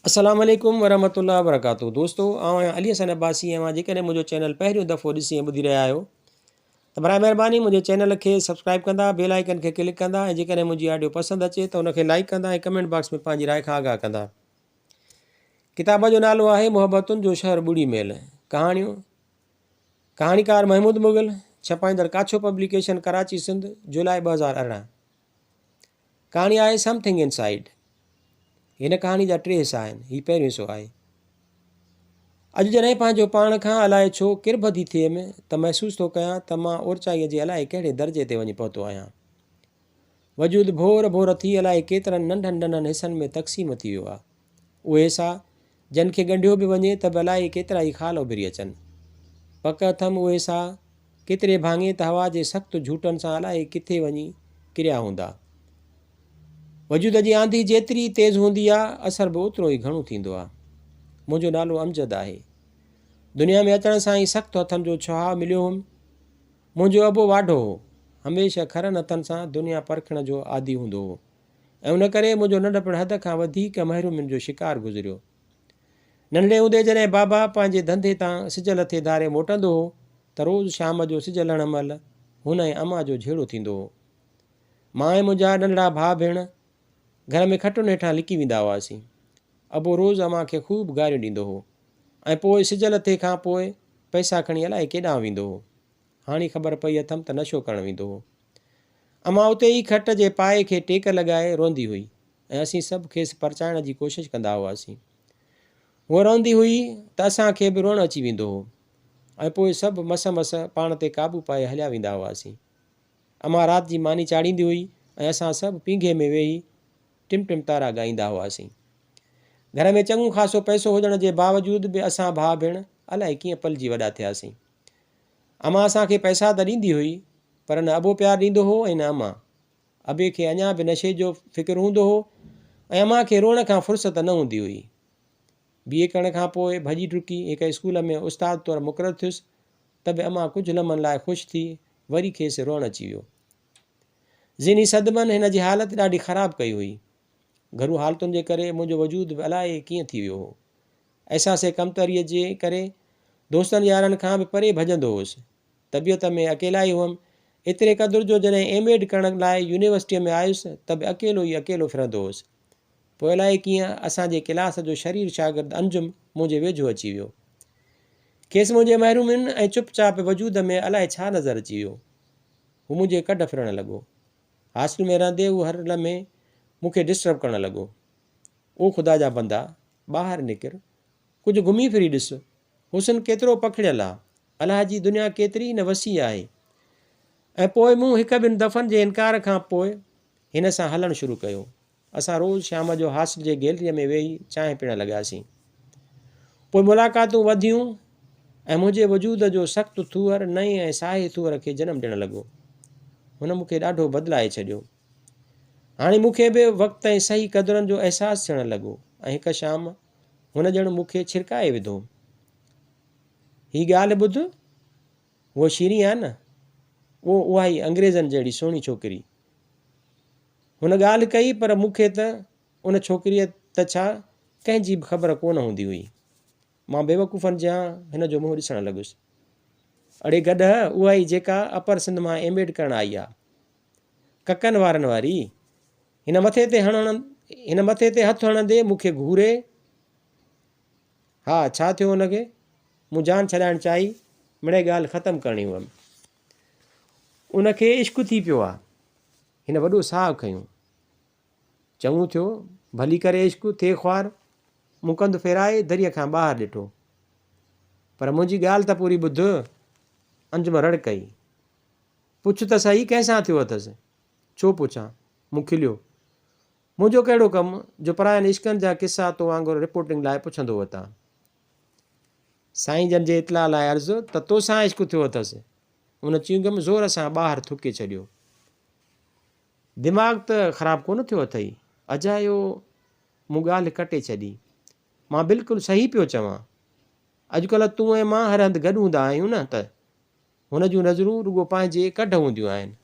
السلام عليڪم ورحمة الله وبرڪاته دوستو آئون آهيان علي حسن عباسي ۽ اوهان جيڪڏهن منهنجو چينل پهريون دفعو ڏسي ۽ ٻڌي رهيا آهيو ته برائي مهرباني منهنجي چينل کي سبسڪرائب ڪندا بيل آئيڪن کي ڪلڪ ڪندا ۽ جيڪڏهن منهنجي آڊيو پسند اچي ته ان کي لائيڪ ڪندا ۽ ڪمينٽ باڪس ۾ پنهنجي راء کان آگاهه ڪندا ڪتاب جو نالو آهي محبتن جو شهر ٻڙي ميل ڪهاڻيون ڪهاڻيڪار محمود مغل ڇپائيندڙ ڪاڇو پبليڪيشن ڪراچي سنڌ جولاء 2018 ڪهاڻي آهي سم ٿنگ ان سائيڊ. هن ڪهاڻي جا ٽي حصا آهن. هي پهريون حصو آهي. اڄ جڏهن پنهنجو پاڻ کان الائي ڇو ڪرڀ ٿي ٿئيم ته محسوس ٿو ڪيان ته مان اورچائيء جي الائي ڪهڙي درجي تي وڃي پهتو آهيان. وجود ڀور ڀور ٿي الائي ڪيترن ننڍن ننڍن حصن ۾ تقسيم ٿي ويو آ. اهي حصا جن کي ڳنڍيو به وڃي ته به الائي ڪيترائي خال اڀري اچن. پڪ اٿم اهي حصا ڪيتري ڀاڱي ته هوا جي سخت جهوٽن سان الائي ڪٿي وڃي ڪريا هوندا. وجود جي آنڌي جيتري تيز هوندي آ، اثر به اوترو ئي گهڻو ٿيندو آ. منهنجو نالو امجد آهي. دنيا ۾ اچڻ سان ئي سخت هٿن جو ڇهاء مليو هوم. منهنجو ابو واڍو هو. هميشه کرن هٿن سان دنيا پرکڻ جو عادي هوندو هو ۽ ان ڪري منهنجو ننڍپڻ حد کان وڌيڪ محرومين جو شڪار گذريو. ننڍڙي هوندي جڏهن بابا پنهنجي ڌنڌي تان سج لٿي ڌاري موٽندو هو ته روز شام جو سج لهڻ مهل هن ۽ امان جو جهيڙو ٿيندو هو. مان ۽ منهنجا ننڍڙا ڀاء ڀيڻ گهر ۾ کٽن هيٺان لڪي ويندا هئاسين. ابو روز امان کي خوب گاريون ڏيندو هو ۽ پوء سج لٿي کان پوء پئسا کڻي الائي ڪيڏانهن ويندو هو. هاڻي خبر پئي اٿم ته نشو ڪرڻ ويندو هو. امان اتي ئي کٽ جي پائي کي ٽيڪ لڳائي روئندي هئي ۽ اسين سڀ کيس پرچائڻ جي ڪوشش ڪندا هئاسين. هوء روئندي هئي ته اسان کي به روئڻ اچي ويندو هو ۽ پوء سڀ مس مس پاڻ تي قابو پائي هليا ويندا هئاسين. امان رات جي ماني چاڙهيندي هئي ۽ اسان سڀ پينگهي ۾ ويهي ٽم ٽم تارا ڳائيندا هئاسين. گهر ۾ چڱو خاصو پئسو هجڻ جي باوجود به اسان ڀاء ڀيڻ الائي ڪيئن پلجي وڏا ٿياسين. امان اسان کي پئسا ته ڏيندي هئي پر نه ابو پيار ڏيندو هو ۽ نه امان. ابي کي اڃا به نشي جو فڪر هوندو هو ۽ امان کي روئڻ کان فرصت نه هوندي هئي. بي اي ڪرڻ کان پوء ڀڄي ڊڪي هڪ اسڪول ۾ استاد طور مقرر ٿيس ته به امان ڪجهه لمحن لاء خوش ٿي وري کيس روئڻ اچي ويو. ذهني صدمن هن جي حالت ڏاڍي خراب ڪئي هئي. گهرو حالتن جي ڪري منهنجو وجود به الائي ڪيئن ٿي ويو هو. احساس ڪمتريء جي ڪري دوستن يارن کان به پري ڀڄندو هوس. طبيعت ۾ اڪيلائي هئم، ايتري قدر جو جڏهن ايم ايڊ ڪرڻ لاء يونيورسٽيء ۾ آيس ته به اڪيلو ئي اڪيلو ڦرندو هوس. پوء الائي ڪيئن اسان جي ڪلاس جو شرير شاگرد انجم منهنجي ويجهو اچي ويو. کيس منهنجي محرومين ۽ چپ چاپ وجود ۾ الائي ڇا نظر اچي ويو. هو منهنجي ڪڍ ڦرڻ لڳو. هاسٽل ۾ رهندي هو هر لمحي مون کي ڊسٽرب ڪرڻ لڳو. او خدا جا بندا! ٻاهر نڪر، ڪجهه گهمي ڦري ڏس، حسن ڪيترو پکڙيل آ، الله جي دنيا ڪيتري نه وسيع آهي. ۽ پوء مون هڪ ٻن دفعن جي انڪار کان پوء هن سان هلڻ شروع ڪيو. اسان روز شام جو هاسٽل جي گيلريء ۾ ويهي چانهه پيئڻ لڳاسين. پوء ملاقاتون وڌيون ۽ منهنجي وجود جو سخت ٿوهر نئين ۽ ساهي ٿوهر کي جنم ڏيڻ لڳو. هن مون کي ڏاڍو بدلائي ڇڏيو. هاڻي مون کي به وقت ۽ صحيح قدرن جو احساس ٿيڻ لڳو ۽ هڪ شام هن ڄڻ مون کي ڇرڪائي وڌو. هي ڳالهه ٻڌ، هوء شيرين آهي نه؟ او اها ئي انگريزن جهڙي سهڻي ڇوڪري. هن ڳالهه ڪئي پر مون کي ته ان ڇوڪريء ته ڇا ڪنهن جي به خبر ڪونه هوندي هئي. مان بيوقوفن جيان هن جو منهن ڏسڻ لڳس. اڙي گڏهه، اها ئي جيڪا اپر سنڌ مان ايم ايڊ ڪرڻ آئي آ. ڪڪن وارن واري. هن مٿي تي هڻ هن مٿي تي هٿ هڻندي مون کي گهوري. ها، ڇا ٿيو هن کي؟ مون جان ڇڏائڻ چاهي، مڙئي ڳالهه ختم ڪرڻي هئم. ان کي عشق ٿي پيو آ. هن وڏو ساهه کنيو. چڱو ٿيو، ڀلي ڪري عشق ٿئي خوار. مون ڪنڌ ڦيرائي دريء کان ٻاهر ڏٺو. پر منهنجي ڳالهه ته پوري ٻڌ. انجم رڙ ڪئي. پڇ ته سهي ڪنهن سان ٿيو اٿس؟ ڇو پڇان؟ مون کليو. منهنجو ڪهڙو ڪم جو پراين عشقن جا قصا تو وانگر رپورٽنگ لاء پڇندو وتان. سائين جن جي اطلاع لاء عرض ته توسان عشق ٿيو اٿس. ان چيونگم زور سان ٻاهر ٿڪي ڇڏيو. دماغ ته خراب ڪونه ٿيو اٿئي؟ اجايو مون ڳالهه ڪٽي ڇڏي. مان بلڪل صحيح پيو چوان. اڄڪلهه تون ۽ مان هر هنڌ گڏ هوندا آهيون نه ته هن جون نظرون رڳو پنهنجي ڪڍ هونديون آهن.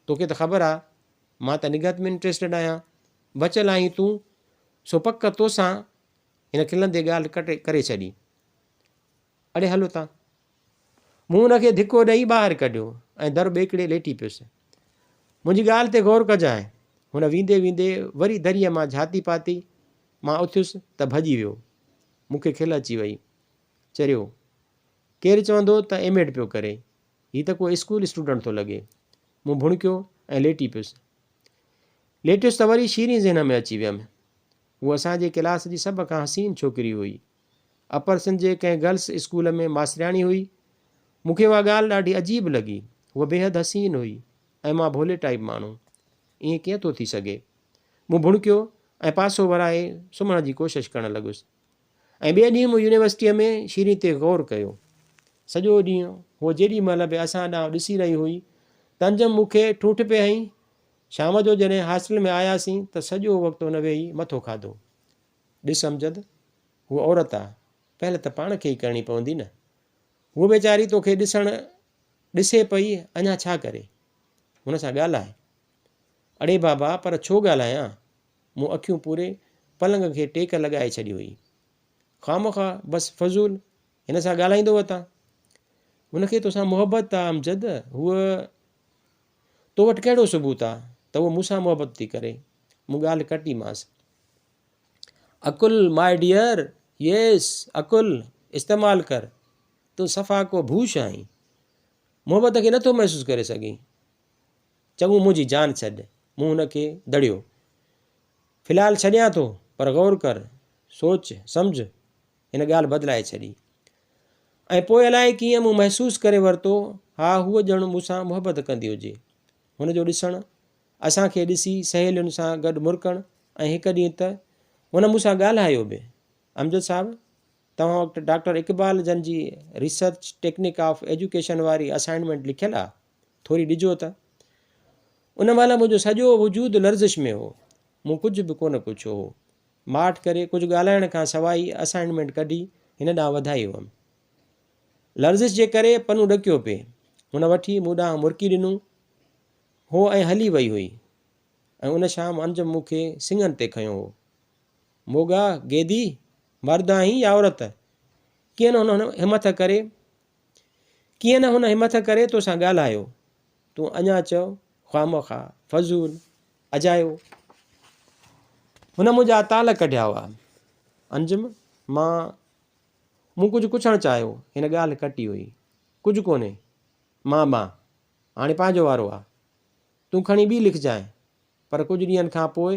توکي ته خبر آ، مان ته نگهت ۾ انٽريسٽيڊ آهيان. بچيل آهين تون، سو پڪ توسان. هن کلندي ڳالهه ڪٽي ڪري ڇڏي. اڙي هل اتان. مون هن کي ڌڪو ڏئي ٻاهر ڪڍيو ۽ در ٻيڪڙي ليٽي پيس. منهنجي ڳالهه تي غور ڪجانء. هن ويندي ويندي وري دريء مان جهاتي پاتي. مان اٿيس ته ڀڄي ويو. مون کي کل اچي وئي. چريو. ڪير چوندو ته ايم ايڊ پيو ڪري. هي ته ڪو اسڪول اسٽوڊنٽ ٿو لڳي. مون ڀڻڪيو ۽ ليٽي پيس. ليٽيس ته وري شيرين ذهن ۾ اچي ويم. هوء اسان جي ڪلاس جي سڀ کان حسين ڇوڪري هئي. اپر سنڌ جي ڪنهن گرلس اسڪول ۾ ماسترياڻي هئي. مون کي اها ڳالهه ڏاڍي عجيب لڳي. هوء بيحد حسين هئي ۽ مان ڀولي ٽائيپ ماڻهو. ائين ڪيئن ٿو ٿي سگهي؟ مون ڀڻڪيو ۽ پاسو ورائي سمهڻ جي ڪوشش ڪرڻ لڳس. ۽ ٻئي ڏينهن مون يونيورسٽيء ۾ شيرين تي غور ڪيو. سڄو ڏينهن هوء جيڏي مهل به اسان ڏانهن ڏسي رهي هئي. تنجم مون کي ٺونٺ پئي هنئي. شام جو جڏهن هاسٽل ۾ آياسين ته سڄو وقت هن ويهي مٿو کاڌو. ڏس امجد، هوء عورت آ، پهل ته پاڻ کي ئي ڪرڻي پوندي نه. هوء ويچاري توکي ڏسڻ ڏسي پئي، اڃا ڇا ڪري؟ هن سان ڳالهاء. اڙي بابا، پر ڇو ڳالهايان؟ مون اکيون پوري پلنگ کي ٽيڪ لڳائي ڇڏي هئي. خوامخواه بس فضول هن سان ڳالهائيندو وتان. هن کي توسان محبت آ امجد، هوء تو وٽ ڪهڙو ثبوت آ ته هوء مون سان محبت ٿي ڪري؟ مون ڳالهه ڪٽي مانس. عقل ماء ڊيئر، ييس عقل استعمال ڪر، تون صفا ڪو ڀوش آهين. محبت کي نٿو محسوس ڪري سگهين. چڱو منهنجي جان ڇڏ. مون هن کي دڙيو. في الحال ڇڏيان ٿو، پر غور ڪر، سوچ، سمجهه. هن ڳالهه بدلائي ڇڏي. ۽ پوء الائي ڪيئن مون محسوس ڪري ورتو، ها هوء ڄڻ مون سان محبت ڪندي هجي. هن جو ڏسڻ، اسان کي ڏسي سهيلين سان گڏ مرڪڻ ۽ هڪ ڏينهن ته هن مون سان ڳالهايو به. امجد صاحب، توهان وٽ ڊاڪٽر اقبال جن جي ريسرچ ٽيڪنڪ آف ايجوڪيشن واري اسائنمينٽ لکيل آ؟ ٿوري ڏجو ته. ان مهل منهنجو سڄو وجود لرزش ۾ هو. مون ڪجهه به ڪونه پڇيو هو. ماٺ ڪري ڪجهه ڳالهائڻ کان سواء ئي اسائنمينٽ ڪڍي هن ڏانهن وڌائي هئم. لرزش جي ڪري پنو ڏڪيو پئي. هن وٺي مون ڏانهن مرڪي ڏنو هو ۽ هلي وئي هئي. ۽ ان شام انجم مون کي سڱن تي کنيو هو. موڳا، گيدي، مرد آهين يا عورت؟ ڪيئن نه هن همٿ ڪري ڪيئن نه هن همٿ ڪري توسان ڳالهايو. تون اڃا چئو، خوامخواه، فضول، اجايو. هن منهنجا تال ڪڍيا هئا. انجم، مان، مون ڪجهه پڇڻ چاهيو. هن ڳالهه ڪٽي هئي. ڪجهه ڪونهي. مان مان. هاڻي پنهنجو وارو آ. تون کڻي ٻي لکجانء. پر ڪجهه ڏينهن کان پوء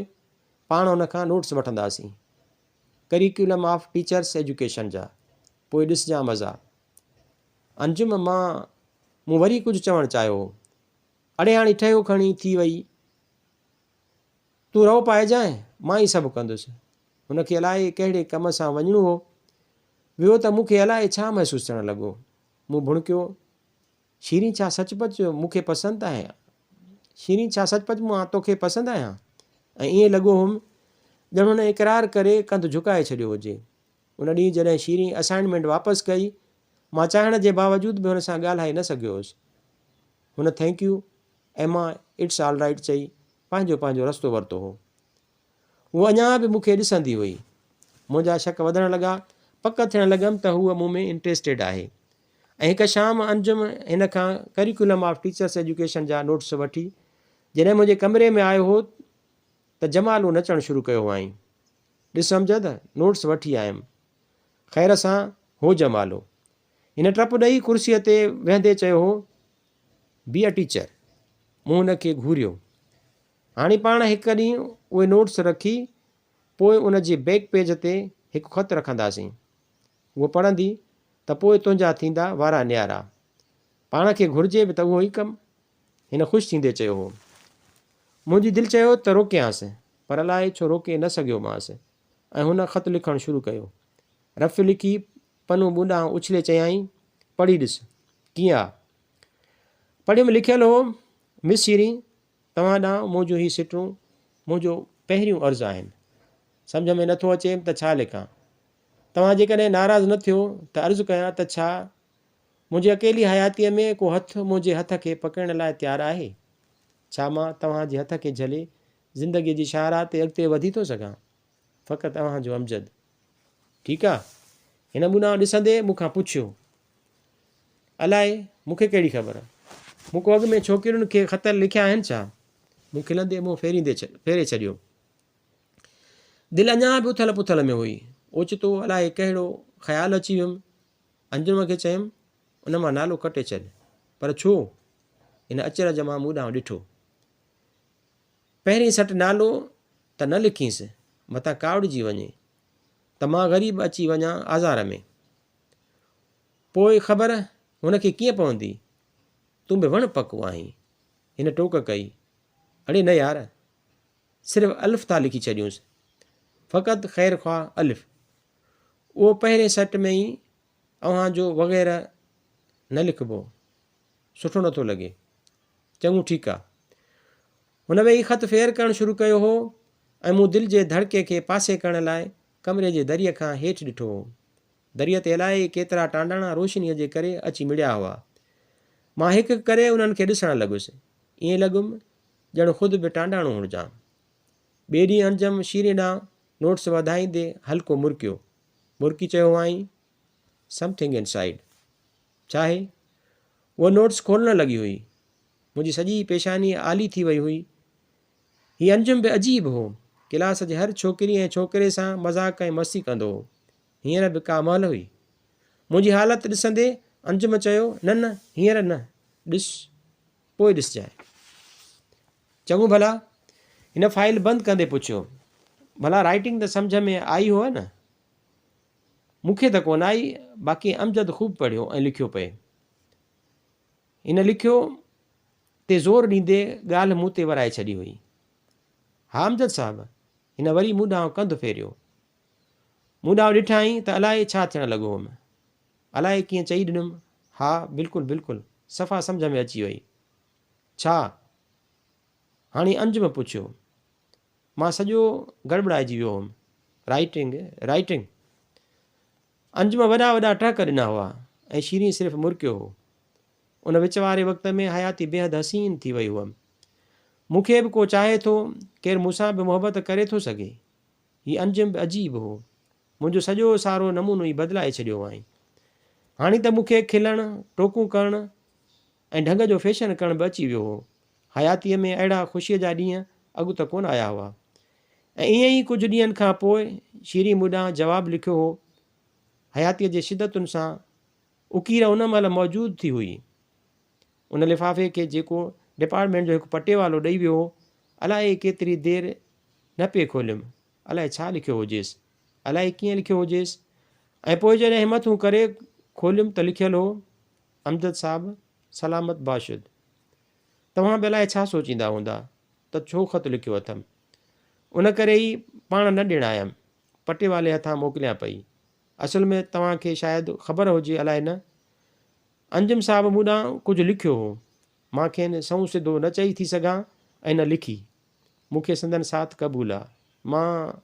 پاڻ ان کان نوٽس وٺنداسين. ڪريڪيولم آف ٽيچرس ايجوڪيشن جا. پوء ڏسجان مزا. انجم، مان، مون وري ڪجهه چوڻ چاهيو هو. اڙي هاڻي ٺهيو کڻي ٿي وئي. تون رئو پائجانء، مان ئي سڀ ڪندس. هن کي الائي ڪهڙي ڪم سان وڃڻو هو. ويو ته مون کي الائي ڇا محسوس ٿيڻ لڳو. مون ڀڻڪيو، شيرين ڇا سچ پچ مون کي پسند آهي؟ شيرين ڇا سچ پچ مان توکي پسند آهيان؟ ۽ ائين لڳو هوم ڄڻ هن اقرار ڪري ڪنڌ جهڪائي ڇڏيو هجي. ان ڏينهن جڏهن شيرين اسائنمينٽ واپس ڪئي، مان چاهڻ جي باوجود به هن سان ڳالهائي نه سگهيو هوس. هن thank you ۽ مان it's all right چئي پنهنجو پنهنجو رستو ورتو هو. هوء اڃا به مون کي ڏسندي هئي. منهنجا شڪ وڌڻ لڳا. پڪ ٿيڻ لڳم ته هوء مون ۾ انٽريسٽيڊ آهي. ۽ هڪ شام انجم هن کان ڪريڪيولم آف ٽيچرس ايجوڪيشن جا نوٽس وٺي جڏهن منهنجي ڪمري ۾ آيو هو ته جمالو نچڻ شروع ڪيو هئائين. ڏس امجد، نوٽس وٺي آيم. خير سان هو جمالو. هن ٽپ ڏئي ڪرسيء تي ويهندي چيو هو، بي ا ٽيچر. مون هن کي گهوريو. هاڻي پاڻ هڪ ڏينهن اهي نوٽس رکي پوء ان جي بيڪ پيج تي هڪ خط رکنداسين. اهو پڙهندي ته پوء تنهنجا ٿيندا وارا نيارا. پاڻ کي گهرجي به ته اهو ئي ڪم. هن خوش ٿيندي چيو هو. منهنجي دل چيو ته روڪيانس، پر الائي ڇو روڪي نه سگهيومانس ۽ هن خط لکڻ شروع ڪيو. رف لکي پنو مون ڏانهن اڇلي چيائين، پڙهي ڏس، ڪيئن آ؟ پڙهيم لکيل هو، مس شيرين، توهان ڏانهن منهنجون هي سٽون منهنجو پهريون عرض آهن. سمجهه ۾ نٿو اچيم ته ڇا لکان. توهان جيڪڏهن ناراض نه ٿيو ته عرض ڪيان ته ڇا منهنجي اڪيلي حياتيء ۾ ڪو هٿ منهنجي هٿ کي پڪڙڻ لاء تيار آهي؟ ڇا مان توهان جي هٿ کي جهلي زندگيء جي شاهراهه تي اڳتي وڌي ٿو سگهان؟ فقط اوهان جو امجد. ٺيڪ آ؟ هن مون ڏانهن ڏسندي مون کان پڇيو. الائي، مون کي ڪهڙي خبر. مون ڪو اڳ ۾ ڇوڪرين کي خط لکيا آهن ڇا؟ مون کلندي منهن ڦيريندي ڦيري ڇڏيو. دل اڃا به اٿل پٿل ۾ هئي. اوچتو الائي ڪهڙو خيال اچي ويم. انجم کي چيم، ان مان نالو ڪٽي ڇڏ. پر ڇو؟ هن اچرج مان مون ڏانهن ڏٺو. پهرين سٽ نالو ته نه لکينس، متان ڪاوڙجي وڃي ته مان غريب اچي وڃان آزار ۾. پوء خبر هن کي ڪيئن پوندي؟ تون به وڻ پڪو آهين. هن ٽوڪ ڪئي. اڙي نه يار! صرف الف ٿا لکي ڇڏيونس. فقط خير خواهه الف. اهو پهرين سٽ ۾ ئي اوهان جو وغيره نه لکبو. سٺو نٿو لڳي. چڱو ٺيڪ آ. هن ويهي خط ڦير ڪرڻ شروع ڪيو هو ۽ مون دل جي ڌڙڪي کي پاسي ڪرڻ لاء ڪمري جي دريء کان هيٺ ڏٺو هو. دريء تي الائي ڪيترا ٽانڊاڻا روشنيء جي ڪري اچي مڙيا هئا. مان هڪ هڪ ڪري انهن کي ڏسڻ لڳس. ائين لڳم ڄڻ خود به ٽانڊاڻو هجان. ٻئي ڏينهن انجم شيرين ڏانهن نوٽس وڌائيندي هلڪو مرڪيو. مرڪي چيو هئائين، سمٿنگ ان سائيڊ. ڇا آهي؟ هوء نوٽس کولڻ لڳي هئي. منهنجي سڄي پيشاني آلي ٿي وئي هئي. هي انجم به عجيب هو. ڪلاس جي هر ڇوڪري ۽ ڇوڪري سان مذاق ۽ مستي ڪندو هو. هينئر به ڪا مهل هئي. منهنجي حالت ڏسندي انجم چيو، نه نه، هينئر نه، ڏس، پوء ڏسجانء. چڱو ڀلا؟ هن فائيل بند ڪندي پڇيو. ڀلا رائيٽنگ ته سمجهه ۾ آئي هئه نه؟ مون کي ته ڪونه آئي، باقي امجد خوب پڙهيو ۽ لکيو پئي. هن لکيو تي زور ڏيندي ڳالهه مون تي ورائي ڇڏي هئي. ها امجد صاحب! هن وري مون ڏانهن ڪنڌ ڦيريو. مون ڏانهن ڏٺائين ته الائي ڇا ٿيڻ لڳو هوم. الائي ڪيئن چئي ڏنم، ها بلڪل بلڪل، صفا سمجهه ۾ اچي وئي. ڇا؟ هاڻي انجم پڇيو. مان سڄو گڙٻڙائجي ويو هوم. Writing, writing. انجم وڏا وڏا ٽهڪ ڏنا هئا ۽ شيرين صرف مرڪيو هو. ان وچ واري وقت ۾ حياتي بيحد حسين ٿي وئي هئم. مون کي به ڪو چاهي ٿو، ڪير مون سان به محبت ڪري ٿو سگهي. هي انجم به عجيب هو. منهنجو سڄو سارو نمونو ئي بدلائي ڇڏيو هئائين. هاڻي ته مون کي کلڻ، ٽوڪون ڪرڻ ۽ ڍنگ جو فيشن ڪرڻ به اچي ويو هو. حياتيء ۾ اهڙا خوشيء جا ڏينهن اڳ ته ڪونه آيا هئا. ۽ ائين ئي ڪجهه ڏينهن کان پوء شيرين مون ڏانهن جواب لکيو هو. حياتيء جي شدتن سان اڪير ان مهل موجود ٿي هئي. ان لفافي کي جيڪو ڊپارٽمينٽ جو هڪ پٽيوالو ڏئي ويو هو، الائي ڪيتري دير نه پئي کوليم. الائي ڇا لکيو هجيس. الائي ڪيئن لکيو هجيس. ۽ پوء جڏهن همٿون ڪري کوليم ته لکيل هو، امجد صاحب سلامت باشد. توهان به الائي ڇا سوچيندا هوندا ته ڇو خط لکيو اٿم. ان ڪري ئي پاڻ نه ڏيڻ آيم. پٽيوالي هٿان موڪليان پئي. اصل ۾ توهان کي شايد خبر هجي الائي نه. انجم صاحب مون ڏانهن ڪجهه لکيو هو. مان کين سنئون سڌو نه چئي ٿي سگهان ۽ نه لکي. مون کي سندن ساٿ قبول آ. مان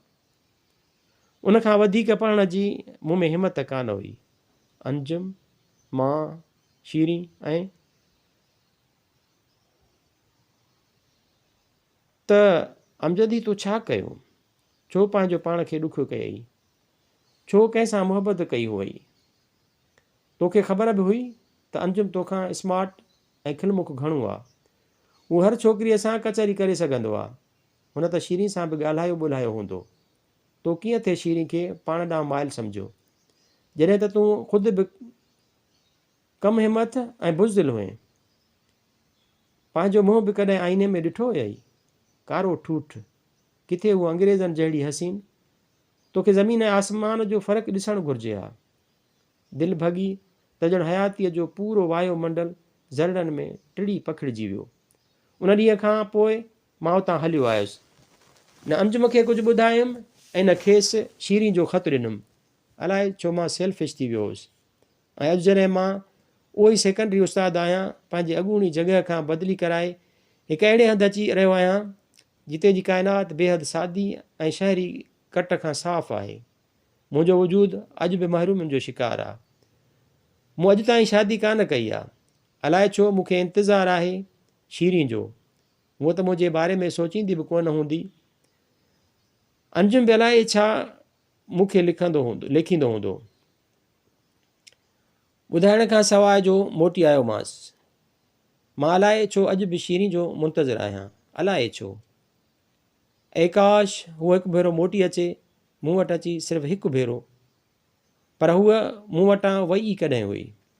ان کان وڌيڪ پڙهڻ جي مون ۾ همت ڪانه هئي. انجم، مان، شيرين ۽. ته امجد هي تو ڇا ڪيو؟ ڇو پنهنجو پاڻ کي ڏکيو ڪيئي؟ ڇو ڪنهن سان محبت ڪئي هئي؟ توکي خبر به هئي ته انجم توکان اسمارٽ ۽ کلمک گهڻو آ. هو هر ڇوڪريء سان ڪچهري ڪري سگهندو آ. هن ته شيرين سان به ڳالهايو ٻولهايو هوندو. تو ڪيئن ٿي شيرين کي پاڻ ڏانهن مائل سمجهيو؟ جڏهن ته تون خود به ڪم همٿ ۽ بزدل هئين. پنهنجو منهن به ڪڏهن آئيني ۾ ڏٺو هيئي؟ ڪارو ٺوٺ. ڪٿي هوء انگريزن جهڙي حسين؟ توکي زمين ۽ آسمان جو فرق ڏسڻ گهرجي ها. دل ڀڳي ته ڄڻ حياتيء جو پورو وايو منڊل ذرڙن ۾ ٽڙي پکڙجي ويو. ان ڏينهن کان پوء مان اتان هليو آيس. نه انجم کي ڪجهه ٻڌايم ۽ نه کيس شيرين جو خط ڏنم. الائي ڇو مان سيلفش ٿي ويو هوس. ۽ اڄ جڏهن مان اهو ئي سيڪنڊري استاد آهيان، پنهنجي اڳوڻي جڳهه کان بدلي ڪرائي هڪ اهڙي هنڌ اچي رهيو آهيان، جتي جي ڪائنات بيحد سادي ۽ شهري ڪٽ کان صاف آهي. منهنجو وجود اڄ به محرومين جو شڪار آ. مون اڄ تائين شادي ڪانه ڪئي آ. الائي ڇو مون کي انتظار آهي شيرين جو. هوء ته منهنجي باري ۾ سوچيندي به ڪونه هوندي. انجم به الائي ڇا مون کي لکندو هوندو، ليکيندو هوندو. ٻڌائڻ کان سواء جو موٽي آيومانس. مان الائي ڇو اڄ به شيرين جو منتظر آهيان. الائي ڇو. اي ڪاش! هوء هڪ ڀيرو موٽي اچي، مون وٽ اچي، صرف هڪ ڀيرو. پر هوء مون وٽان وئي ئي ڪڏهن هئي.